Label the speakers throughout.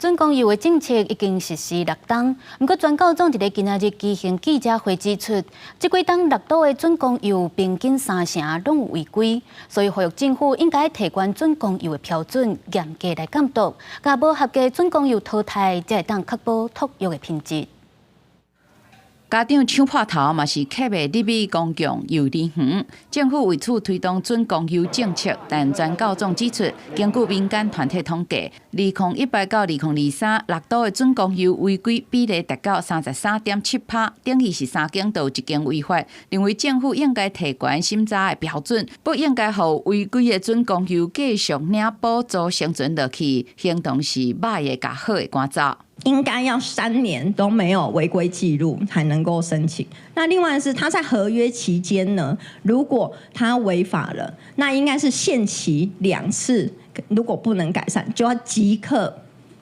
Speaker 1: 準公幼的政策已經實施六冬，毋過全教總佇咧今仔日舉行記者會指出，這幾冬六都的準公幼平均三成攏有違規，所以呼籲政府應該提懸準公幼的標準，嚴格來監督，共無合格準公幼淘汰，才會當確保托育的品質。
Speaker 2: 家長搶破頭嘛是客袂入去公共幼兒園，政府為此推動準公幼政策，但全教總指出，根據民間團體統計，2018到2023六都的準公幼違規比例達到33.7%，等於是三間就有一間違法。認為政府應該提懸審查的標準，不應該予違規的準公幼繼續領補助生存落去，形同是歹的共好的趕走。
Speaker 3: 應該要3年都沒有違規記錄才能夠申請。那另外是他在合約期間呢，如果他違法了，那應該是限期兩次，如果不能改善，就要即刻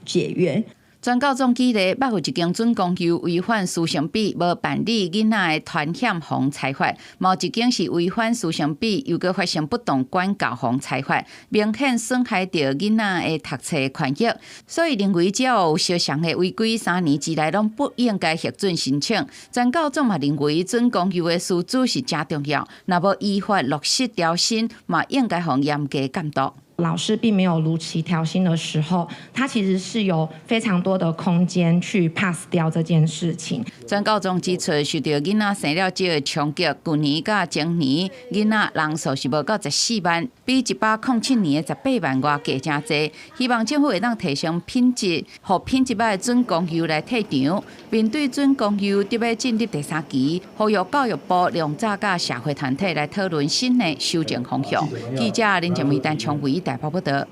Speaker 3: 解約。
Speaker 2: 全教總舉例，捌有一間準公幼違反師生比，無辦理囡仔的團險予裁罰；嘛有一間是違反師生比，又閣發生不當管教予裁罰，明顯損害著囡仔的讀冊權益。所以認為只要有相像的違規，3年之內攏不應該核准申請。全教總嘛認為準公幼的師資是誠重要，若無依法落實調薪，嘛應該予嚴格監督。
Speaker 4: 老師並沒有如期調薪的時候，他其實是有非常多的空間去 pass 掉這件事情。
Speaker 2: 全教總指出，受著囡仔生了少的衝擊，舊年佮前年囡仔人數是無夠14萬，比107年的18萬外低誠濟。希望政府會當提升品質，予品質歹的準公幼來退場。面對準公幼得欲進入第三期，呼籲教育部量早佮社會團體來討論新的修正方向。記者林靜梅、陳昌維台北報導。